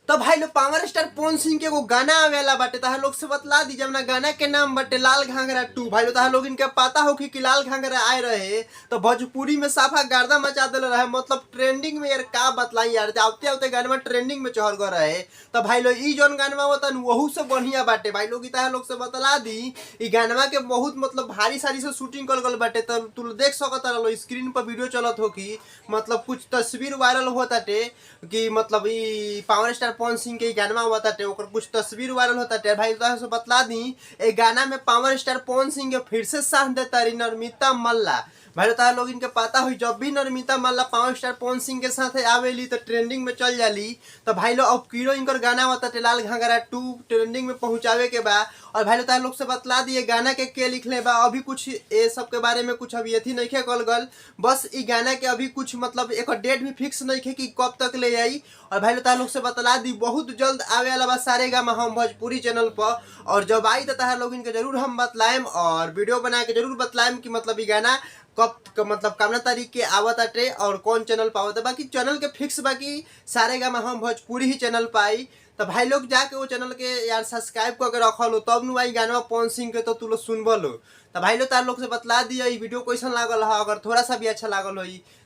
तो भाई लोग, पावर स्टार पवन सिंह के एगो गाना आवेला बाटे। तहार लोग से बतला दी, जब ना गाना के नाम बाटे लाल घाघरा 2। भाई लोग, तहार लोग इनके पता हो कि लाल घाघरा आए रहे तो भोजपुरी में साफा गर्दा मचा देले रहे, मतलब ट्रेंडिंग में। यार, का बतलाई यार, आवते आवते गाना ट्रेंडिंग में चढ़ गए रहे। तो भाई लोग, ई जौन गाना होता वहू से बढ़िया बाटे। भाई लोग, तहार लोग से बतला दी, ई गानवा के बहुत मतलब भारी सारी से शूटिंग कल गल बाटे। तो तू देख सकत रहो, स्क्रीन पर वीडियो चलत हो कि मतलब कुछ तस्वीर वायरल होताटे कि मतलब ई पावर स्टार पवन सिंह के ई गाना होताटे, ओकर कुछ तस्वीर वायरल होताटे। भाई, तोहरा से बतला दी, ए गाना में पावर स्टार पवन सिंह के फिर से साथ देता रही नर्मिता मल्ला। भाई तार लोग इनके पता हुई, जब भी नर्मिता मल्ला पावर स्टार पवन सिंह के साथ आवेली तो ट्रेंडिंग में चल जाली। तो भाई लोग, अब कीरो इनकर गाना होता लाल घाघरा 2 ट्रेंडिंग में पहुंचावे के बा। और भाई लोग, तार लोग से बतला दिए, गाना के लिखले बा, अभी कुछ ए सब के बारे में कुछ अभी अथी नहीं कल गल। बस ई गाना के अभी कुछ मतलब एक डेट भी फिक्स नहीं है कि कब तक ले आई। और भाई लोग, तार लोग से बतला दी, बहुत जल्द आवे वाला बा सारे गामा हम भोजपुरी चैनल पर। और जब आई तो तार लोग इनके जरूर हम बतलाएम और वीडियो बना के जरूर बतलाएम कि मतलब ई गाना कब मतलब कवना तारीख के आवत आटे और कौन चैनल पर आवत। बाकी चैनल के फिक्स, बाकी सारे गामा हम भोजपुरी ही चैनल पर आई। तो भाई लोग, जाके वो चैनल के यार सब्सक्राइब करके रखल हो, तब नु आई गाना पवन सिंह के तो तू लोग सुनबलो। तो भाई लोग, तार लोग से बतला दिया, ई वीडियो कैसन लागल है। अगर थोड़ा सा भी अच्छा लागल हो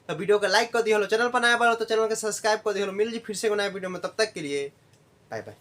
तो वीडियो के लाइक कर दिहलो, चैनल पर नया बार तो चैनल के सब्सक्राइब कर दिहलो। मिल जी फिर से नया वीडियो में, तब तक के लिए बाय बाय।